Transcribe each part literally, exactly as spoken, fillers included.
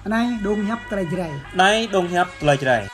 Anai dong hiăp tơlơi Jrai. Anai dong hiăp tơlơi Jrai.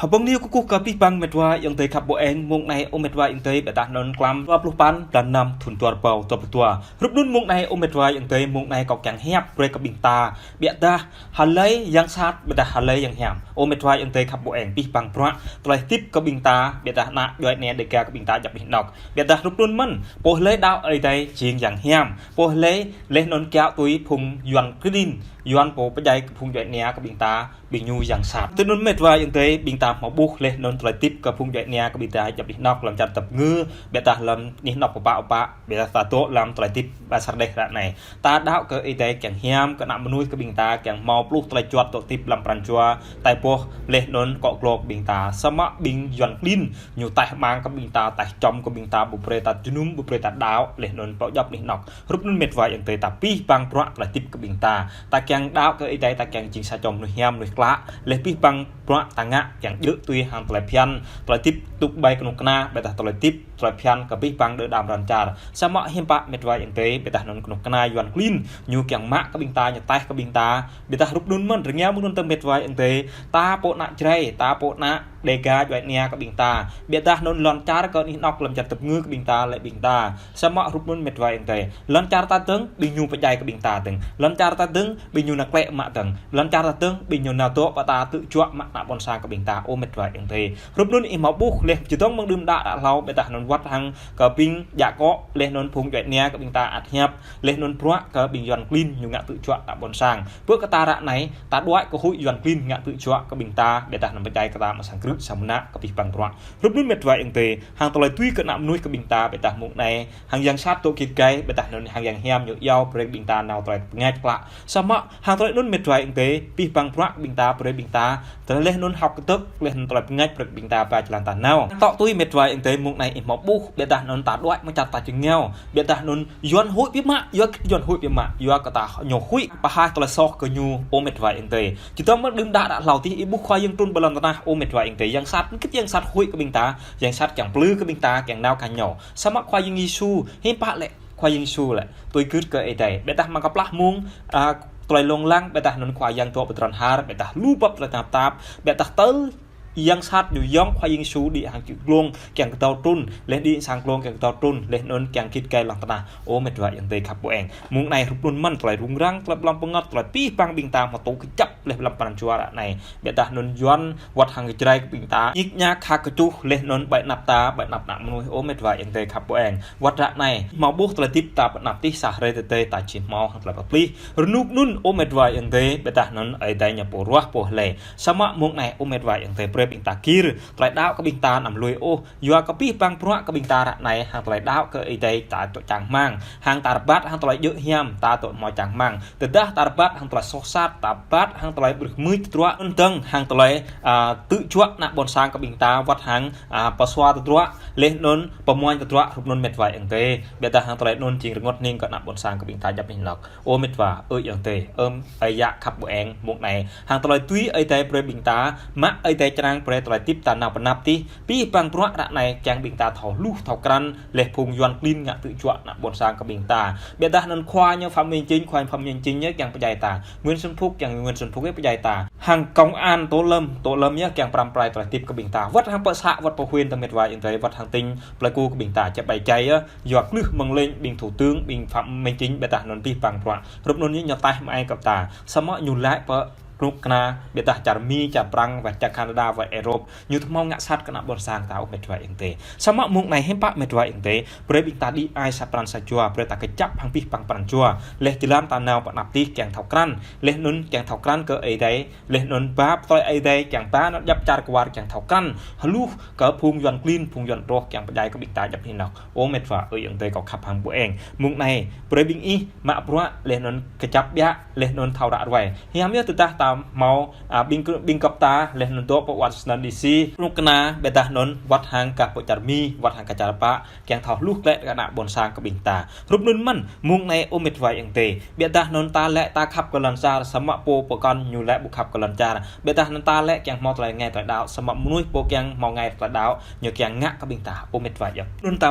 Hơbong ñu kơkuh kơ abih bang met wa ayŏng adơi khăp ƀô eng, mông anai ơ met wa ayŏng adơi, ƀiădah anŭn klăm dua pluh păn, blan năm, thŭn dua rơbâo dua pluh dua. Hrup anŭn mông anai ơ met wa ayŏng adơi, mông anai kâo kiăng hiăp brơi kơ ƀing ta, ƀiădah hlơi yang sat, ƀiădah hlơi yang hiam. Ơ met wa ayŏng adơi khăp ƀô eng, abih bang bruă tơlơi hơdip kơ ƀing ta, ƀiădah ană djuai ania Dêga kơ ƀing ta djăp anih anŏk. Ƀiădah hrup anŭn mơ̆n, pô hlơi đaŏ Ơi Adai jing yang hiam, pô hlơi laih anŭn kiaŏ tui phung Yuan klin, Yuan pô pơdjai kơ phung djuai ania kơ ƀing ta, ƀing ñu yang sat. Tui anŭn met wa ayŏng adơi, ƀing ta hmâo ƀuh laih anŭn tơlơi hơdip kơ phung djuai ania kơ ƀing ta djăp anih anŏk lăm čar tơpơngư, ƀiădah lăm anih anŏk pơpă pơpă, ƀiădah ta dŏ lăm tơlơi hơdip ba sar đeh ră anai. Ta đaŏ kơ Ơi Adai kiăng hiam, kơ ană mơnuih kơ ƀing ta kiăng hmâo pluh tơlơi juăt dŏ hơdip lăm pran jua, tai boh laih anŭn akŏ glô kơ ƀing ta. Samơ̆ ƀing Yuan klin ñu taih mang kơ ƀing ta, taih čŏm kơ ƀing ta, ƀu brơi ta jơnum, ƀu brơi ta đaŏ, laih anŭn pơdjăp anih anŏk. Hrup anŭn met wa ayŏng adơi, ta abih bang bruă tơlơi hơdip kơ ƀing ta. Ta kiăng đaŏ kơ Ơi Adai, ta kiăng jing sa čô mơnuih hiam, mơnuih klă. Laih abih bang bruă ta ngă kiăng djơ̆ tui hăng tơlơi phiăn, tơlơi hơdip tŭk ƀai kơnuk kơna, ƀiădah tơlơi hơdip, tơlơi phiăn kơ abih bang đơ đam ran čar. Samơ̆ hiư̆m pă met wa ayŏng adơi, ƀiădah anŭn kơnuk kơna Yuan klin ñu kiăng mă kơ ƀing ta, ñu taih kơ ƀing ta. Ƀiădah hrup anŭn mơ̆n, rơngiao mơ̆ng anŭn tơ met wa ayŏng adơi, ta pô ană Jrai, ta pô ană Dêga djuai ania kơ ƀing ta. Ƀiădah anŭn lŏn čar kơ anih anŏk lăm čar tơpơngư kơ ƀing ta, lĕ ƀing ta. Samơ̆ hrup anŭn met wa ayŏng adơi, lŏn čar ta dơ̆ng, ƀing ñu pơdjai kơ ƀing ta dơ̆ng. Lŏn čar ta dơ̆ng, ƀing ñu nao klĕ mă dơ̆ng. Lŏn čar ta dơ̆ng, ƀing ñu nao dŏ pơ ta tŭ juă mă ană ƀôn sang kơ ƀing ta, ơ met wa ayŏng adơi. Hrup anŭn ih hmâo ƀuh laih, čơdơ̆ng mơ̆ng đưm đă đă hlâo, ƀiădah anŭn wơ̆t hăng kơ ƀing djă akŏ, laih anŭn phung djuai ania kơ ƀing ta ăt hiăp, laih anŭn bruă kơ ƀing Yuan klin ñu ngă tŭ juă ană ƀôn sang. Pơ kơ ta ră anai, ta đuaĭ kơ huĭ Yuan klin ngă tŭ juă kơ ƀing ta, ƀiădah anŭn pơdjai kơ ta mă sang krư̆ sa mơnă kơ abih bang bruă. Hrup anŭn met wa ayŏng adơi, hăng tơlơi tui kơ ană mơnuih kơ ƀing ta, ƀiădah mông anai, hăng yang sat dŏ git gai, ƀiădah anŭn hăng yang hiam ñu iâu brơi ƀing ta nao tơlơi pơngač klă. Samơ̆ hăng tơlơi anŭn met wa ayŏng adơi, abih bang bruă kơ ƀing ta, brơi ƀing ta, tơlơi laih anŭn hơ̆k kơdơ̆k, laih anŭn tơlơi pơngač brơi ƀing ta ba jơlan ta nao. Tŏ tui met wa ayŏng adơi, mông anai ih hmâo ƀuh, ƀiădah anŭn ta đuaĭ mơ̆ng čar ta jơngeo, ƀiădah anŭn Yuan huĭ biă mă, yua kơ Yuan huĭ biă mă, yua kơ ta ñu huĭ pơhaih tơlơi soh kơ ñu, ơ met wa ayŏng adơi. Čơdơ̆ng mơ̆ng đưm đă đă hlâo tih ih ƀuh Khua Yang trŭn ƀơi lŏn tơnah, ơ met wa ayŏng adơi, yang sat, mơ̆ng kơ yang sat huĭ kơ ƀing ta, yang sat kiăng plư kơ ƀing ta, kiăng nao kơ ñu. Samơ̆ Khua Yang Yêsu, hiư̆m pă lĕ Khua Yang Yêsu lĕ tui gưt kơ Ơi Adai. Ƀiădah mơ̆ng kơplah mông, a, tơlơi lông lăng, ƀiădah anŭn Khua Yang dŏ pơ tơdron har, ƀiădah lu bưp tơlơi tơnap tap, ƀiădah tơl yang sat ñu yŏng Khua Yang Yêsu đĭ hăng čư̆ glông kiăng kơdâo trŭn, laih đĭ sang glông kiăng kơdâo trŭn, laih anŭn kiăng git gai lŏn tơnah. Ơ met wa ayŏng adơi khăp ƀô eng. Mông anai hrup anŭn mơ̆n tơlơi rŭng răng, tơlơi blŏng pơngăt, tơlơi abih bang ƀing ta hmâo tŭ kơjăp laih lăm pran jua ră anai. Ƀiădah anŭn Yuan wơ̆t hăng Jrai kơ ƀing ta. Ñik ñak hơ̆k kơčŭh laih anŭn ƀai anăp ta, ƀai anăp ană mơnuih, ơ met wa ayŏng adơi khăp ƀô eng. Wơ̆t ră anai, hmâo ƀuh tơlơi hơdip ta pơ anăp tih sa hrơi tơdơi ta či hmâo hăng tơlơi pơplih. Rơnŭk anŭn ơ met wa ayŏng adơi, ƀiădah anŭn Ơi Adai ñu pô ruah pô hlơi. Samơ̆ mông anai ơ met wa ayŏng adơi, brơi ƀing ta gir, tơlơi đaŏ kơ ƀing ta anăm lui ôh. Yua kơ abih bang bruă kơ ƀing ta ră anai, hăng tơlơi đaŏ kơ Ơi Adai ta dŏ čang rơmang. Hăng ta rơbat hăng tơlơi djơ̆ hiam, ta dŏ hmâo čang rơmang. Tơdah ta rơbat hăng tơlơi soh sat, ta rơbat hăng tơlơi ƀrưh mưč tơdruă, anŭn dơ̆ng hăng tơlơi, a, tŭ juă ană ƀôn sang kơ ƀing ta, wơ̆t hăng, a, pơsua tơdruă, laih anŭn pơmuañ tơdruă, hrup anŭn met wa ayŏng adơi. Ƀiădah hăng tơlơi anŭn jing rơngot hning kơ ană ƀôn sang kơ ƀing ta djăp anih anŏk. Ơ met wa, ơ ayŏng adơi, ơ ơi yă khăp ƀô eng, mông anai. Hăng tơlơi tui Ơi Adai brơi ƀing ta, mă Ơi Adai čang brơi tơlơi hơdip ta nao pơ anăp tih, abih bang bruă ră anai kiăng ƀing ta thâo hluh thâo krăn, laih phung Yuan klin ngă tŭ juă ană ƀôn sang kơ ƀing ta. Ƀiădah anŭn khua ñu Phạm Minh Chính, khua Phạm Minh Chính ñu kiăng pơdjai ta. Nguyễn Xuân Phúc kiăng Nguyễn Xuân Phúc ñu pơdjai ta. Hăng công an Tô Lâm, Tô Lâm ñu kiăng pơrăm pơrai tơlơi hơdip kơ ƀing ta. Wơ̆t hăng pơ să, wơ̆t pơ huyện ta met wa ayŏng adơi, wơ̆t hăng tỉnh, plơi ku kơ ƀing ta, čăp ƀai jai yơh, yua klưh mơ̆ng lĕ ƀing thủ tướng, ƀing Phạm Minh Chính, ƀiădah anŭn abih bang bruă. Hrup anŭn ñu, ñu taih mă ai kơ ta. Samơ̆ ñu laĭ pơ kơnuk kơna, ƀiădah čar Mi, čar Prăng, wơ̆t čar Canada, wơ̆t Europe. Ñu ƀu hmâo ngă sat kơ ană ƀôn sang ta ôh met wa ayŏng adơi. Samơ̆ mông anai hiư̆m pă met wa ayŏng adơi, brơi ƀing ta đĭ ai sa pran sa jua, brơi ta kơjăp hăng abih bang pran jua. Laih jơlan ta nao pơ anăp tih kiăng thâo krăn, laih anŭn kiăng thâo krăn kơ Ơi Adai, laih anŭn ba tơlơi Ơi Adai kiăng ba anŭn djăp čar kwar kiăng thâo krăn. Hluh kơ phung Yuan klin, phung Yuan rŏh kiăng pơdjai kơ ƀing ta djăp anih anŏk. Ơ met wa, ơ ayŏng adơi kâo khăp hăng ƀô eng. Mông anai, brơi ƀing ih mă bruă, laih anŭn kơjăp biă, laih anŭn thâo ră ruai. Hiam yơh tơdah ta hmâo, a, ƀing kơ-, ƀing găp ta, laih anŭn dŏ pơ Washington D C. Kơnuk kơna, ƀiădah anŭn wăt hăng gah pơ čar Mi, wăt hăng gah čar pă, kiăng thâo hluh glaĭ kơ ană ƀôn sang kơ ƀing ta. Hrup anŭn mơ̆n, mông anai ơ mĕt wa ayŏng adơi. Ƀiădah anŭn ta lĕ ta khăp kơ lŏn čar, samơ̆ pô pơkŏn ñu lĕ ƀu khăp kơ lŏn čar. Ƀiădah anŭn ta lĕ kiăng hmâo tơlơi rơngai tơlơi đaŏ, samơ̆ mơnuih pô kiăng hmâo rơngai tơlơi đaŏ, ñu kiăng ngă kơ ƀing ta, ơ mĕt wa ayŏng. Anŭn ta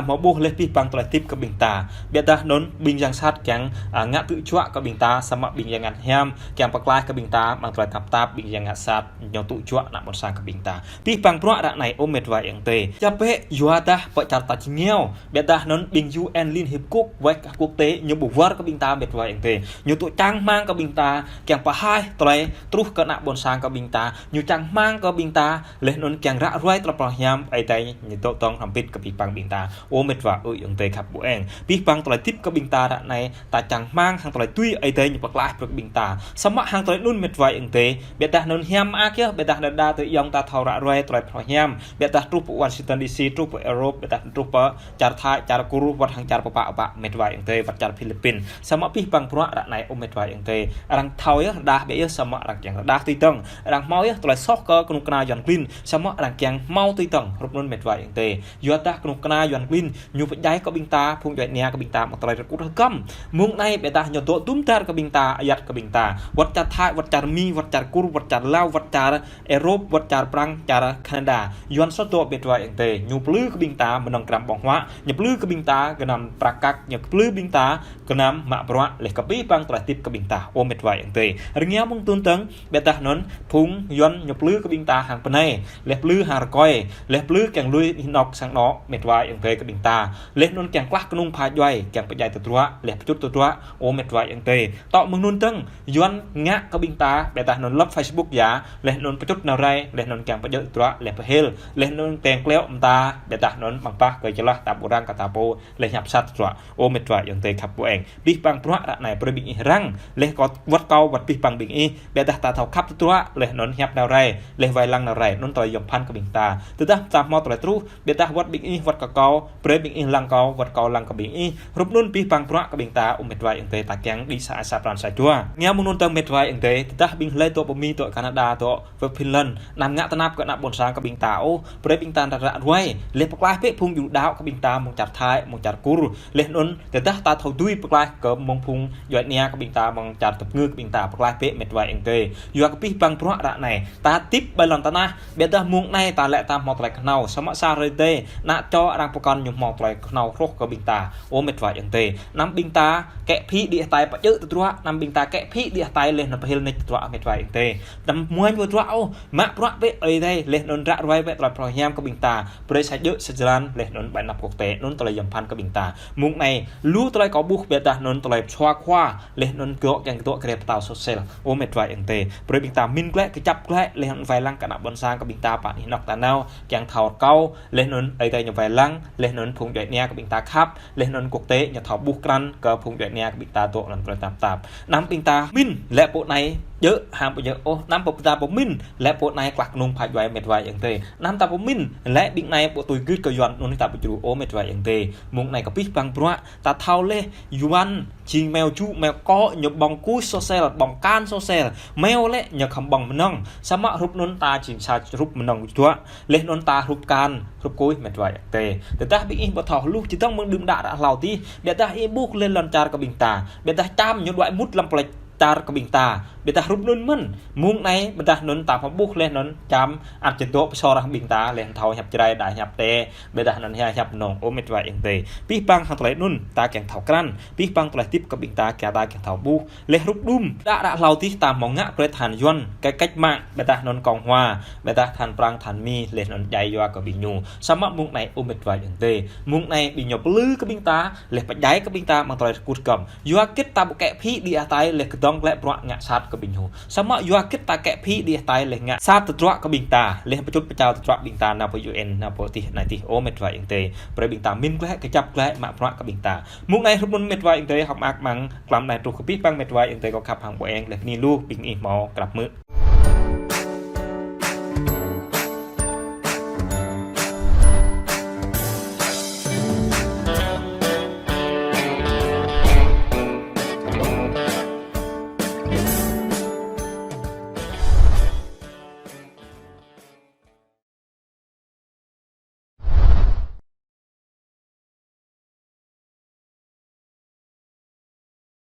hmâo ƀuh laih abih bang tơlơi hơdip kơ ƀing ta. Ƀiădah anŭn ƀing yang sat kiăng, a, ngă tŭ juă kơ ƀing ta, samơ̆ ƀing yang ngă hiam, kiăng pơklaih kơ ƀing ta, mơ̆ng tơlơi tơnap tap, ƀing yang ngă sat, ñu tŭ juă ană ƀôn sang kơ ƀing ta. Abih bang bruă ră anai, ơ mĕt wa ayŏng adơi. Čăp bĕ, yua dah pơ čar ta jing ngiao. Ƀiădah anŭn ƀing U N Liên Hiệp Quốc, wĕh quốc tế, ñu ƀu wơr kơ ƀing ta mĕt wa ayŏng adơi. Ñu tŭ čang rơmang kơ ƀing ta, kiăng pơhaih tơlơi truh kơ ană ƀôn sang kơ ƀing ta. Ñu čang rơmang kơ ƀing ta, laih anŭn kiăng ră ruai tơlơi pơrơ̆ng hiam, Ơi Adai ñu dŏ tŏng hrŏm hơbĭt kơ abih bang ƀing ta. Ơ mĕt wa ơi ayŏng adơi khăp ƀu eng. Abih bang tơlơi hơdip kơ ƀing ta ră anai, ta čang rơmang hăng tơlơi tui Ơi Adai ñu pơklaih brơi kơ ƀing ta. Samơ̆ hăng tơlơi anŭn mĕt wa ayŏng adơi. Ƀiădah anŭn hiam mơak yơh, ƀiădah đơđa tơ ayŏng ta thâo ră ruai tơlơi pơrơ̆ng hiam. Ƀiădah truh pơ Washington D C, truh pơ Europe, ƀiădah truh pơ čar Thái, čar Kur, wăt hăng čar pơpă pơpă mĕt wa ayŏng adơi, wăt čar Philippin. Samơ̆ abih bang bruă ră anai ơ mĕt wa ayŏng adơi. Arăng thâo yơh rơđah ƀĕ yơh, samơ̆ arăng kiăng rơđah tui tŏng. Arăng hmâo yơh tơlơi soh kơ kơnuk kơna Yuan klin, samơ̆ arăng kiăng hmâo tui tŏng. Hrup anŭn mĕt wa ayŏng adơi. Yua dah kơnuk kơna Yuan klin, ñu pơdjai kơ ƀing ta, phung djuai ania kơ ƀing ta, mơ̆ng tơlơi rơkŭt rơkăm. Mông anai ƀiădah ñu dŏ tum dar kơ ƀing ta, ayăt kơ ƀing ta. Wăt čar Thái, wăt čar Mi, wăt čar Kur, wăt čar Lao, wăt čar Europe, wăt čar Prăng, čar Canada. Yuan soh dŏ mĕt wa ayŏng adơi. Ñu plư kơ ƀing ta mơnơ̆ng gơnam ƀơ̆ng huă. Ñu plư kơ ƀing ta gơnam prăk kăk. Ñu plư ƀing ta gơnam mă bruă laih kơ abih bang tơlơi hơdip kơ ƀing ta. Ơ mĕt wa ayŏng adơi. Rơngiao mơ̆ng tŭn tơ̆ng, ƀiădah anŭn phung Yuan ñu plư kơ ƀing ta hăng bơnai. Laih plư hăng rơkơi. Laih plư kiăng lui anih anŏ sang anŏ mĕt wa ayŏng adơi kơ ƀing ta. Laih anŭn kiăng klah kơnung pha djuai, kiăng pơdjai tơdruă, laih pơčŭt tơdruă. Ơ mĕt wa ayŏng adơi. Tŏ mơ̆ng anŭn tơ̆ng, Yuan ngă kơ ƀing ta, ƀiădah anŭn lăp Facebook yơh, laih anŭn pơčŭt nao rai, laih anŭn kiăng pơdjai tơdruă, laih pơhil, laih anŭn teng kleo mơta, ƀiădah anŭn mơ̆ng pă kơ jơlah ta ƀu răng kơ ta pô, laih hiăp sat tơdruă. Ơ mĕt wa ayŏng adơi khăp ƀu eng. Abih bang bruă ră anai brơi ƀing ih răng, laih kâo wăt kâo wăt abih bang ƀing ih, ƀiădah ta thâo khăp tơdruă, laih anŭn hiăp nao rai, laih wai lăng nao rai, anŭn tơlơi yom pơphan kơ ƀing ta. Tơdah ta hmâo tơlơi truh, ƀiădah wăt ƀing ih, wăt kơ kâo, brơi ƀing ih lăng kâo, wăt kâo lăng kơ ƀing ih. Hrup anŭn abih bang bruă kơ ƀing ta, ơ mĕt wa ayŏng adơi ta kiăng đĭ sa ai sa pran sa jua. Rơngiao mơ̆ng anŭn tơ̆ng mĕt wa ayŏng adơi, tơdah ƀing lĕ dŏ pơ Mi, dŏ Canada, dŏ pơ Finland, anăm ngă tơnap kơ ană ƀôn sang kơ ƀing ta ôh, brơi ƀing ta ră ruai, laih pơklaih bĕ phung djuai đaŏ kơ ƀing ta mơ̆ng čar Thái, mơ̆ng čar Kur, laih anŭn, tơdah ta thâo dưi pơklaih kơ mơ̆ng phung djuai ania kơ ƀing ta mơ̆ng čar tơpơngư kơ ƀing ta pơklaih bĕ mĕt wa ayŏng adơi. Yua kơ abih bang bruă ră anai, ta hơdip ƀơi lŏn tơnah, ƀiădah mông anai ta lĕ ta hmâo tơlơi kơhnâo, samơ̆ sa hrơi tơdơi, ană čô arăng pơkŏn ñu hmâo tơlơi kơhnâo hruh kơ ƀing ta. Ơ mĕt wa ayŏng adơi. Anăm ƀing ta kĕ phĭ đĭ hơtai pơdjai tơdruă, anăm ƀing ta kĕ phĭ đĭ hơtai laih anŭn pơhil nik tơdruă mĕt wa ayŏng adơi. Anăm muañ pơdruă ôh, mă bruă bĕ Ơi Adai, laih anŭn ră ruai bĕ tơlơi pơrơ̆ng hiam kơ ƀing ta. Brơi sa jơ̆ sa jơlan, laih anŭn ƀơi anăp quốc tế, anŭn tơlơi yom pơphan kơ ƀing ta. Mông anai, lu tơlơi kâo ƀuh ƀiădah anŭn tơlơi pơsua khua, laih anŭn gŏ kiăng gŏ grê pơtao sosel. Ơ mĕt wa ayŏng adơi. Brơi ƀing ta min glaĭ, kơjăp glaĭ, laih anŭn wai lăng kơ ană ƀôn sang kơ ƀing ta pơ anih anŏ ta nao, kiăng thâo rơkâo, laih anŭn Ơi Adai ñu wai lăng, laih anŭn phung djuai ania kơ ƀing ta khăp, laih anŭn quốc tế ñu thâo ƀuh krăn kơ phung djuai ania kơ ƀing ta dŏ lăm tơlơi tơnap tap. Anăm ƀing ta min, lĕ pô anai djơ̆, hăng pô djơ̆ ôh, anăm pô ta pơmin, lĕ pô anai klah kơnung pha djuai mĕt wa ayŏng adơi. Anăm ta pơmin, lĕ ƀing anai pô tui gưt kơ Yuan anŭn ta pơjru ơ mĕt wa ayŏng adơi. Mông anai kơ abih bang bruă, ta thâo laih, Yuan, jing meo ju, meo kŏ, ñu ƀơ̆ng kuih sosel, ƀơ̆ng kan sosel, meo lĕ, ñu khŏm ƀơ̆ng mơnơ̆ng, samơ̆ hrup anŭn ta jing sa hrup mơnơ̆ng dua, laih anŭn ta hrup kan, hrup kuih mĕt wa ayŏng adơi. Tơdah ƀing ih ƀu thâo hluh, či tŏng mơ̆ng đưm đă ră hlâo adih, ƀiădah ih ƀuh laih lŏn čar kơ ƀing ta, ƀiădah čam ñu đuaĭ mŭt lăm plĕč čar kơ ƀing ta. Ƀiădah hrup anŭn mơ̆n, mông anai, ƀiădah anŭn ta hmâo ƀuh laih anŭn čam, ăt či dŏ pơsor hăng ƀing ta, laih thâo hiăp Jrai, đa hiăp Tê, ƀiădah anŭn hiăp, hiăp Mnông, ơ mĕt wa ayŏng adơi. Abih bang hăng tơlơi anŭn, ta kiăng thâo krăn, abih bang tơlơi hơdip kơ ƀing ta, kiăng ta kiăng thâo ƀuh, laih hrup đưm đă ră hlâo adih ta hmâo ngă brơi tơhan Yuan, kơ cách mạng, ƀiădah anŭn Cộng hòa, ƀiădah tơhan Prăng, tơhan Mi, laih anŭn djai yua kơ ƀing ñu. Samơ̆ mông anai ơ mĕt wa ayŏng adơi. Mông anai ƀing ñu plư kơ ƀing ta, laih pơdjai kơ ƀing ta mơ̆ng tơlơi rơkŭt rơkăm. Yua hơget ta ƀu kĕ phĭ đĭ hơtai laih kơdŏng glaĭ bruă ngă sat kơ ƀing ñu. Samơ̆ yua hơget ta kĕ phĭ đĭ hơtai laih ngă sat tơdruă kơ ƀing ta, laih pơčŭt pơčao tơdruă ƀing ta nao pơ U N, nao pơ adih anai adih, ơ mĕt wa ayŏng adơi. Brơi ƀing ta min glaĭ, kơjăp glaĭ, mă bruă kơ ƀing ta. Mông anai hrup anŭn mĕt wa ayŏng adơi, hŏk mơak mơ̆ng tlam anai truh kơ abih bang mĕt wa ayŏng adơi kâo khăp hăng ƀu eng, laih bơni lu ƀing ih hmâo krăp hmư̆.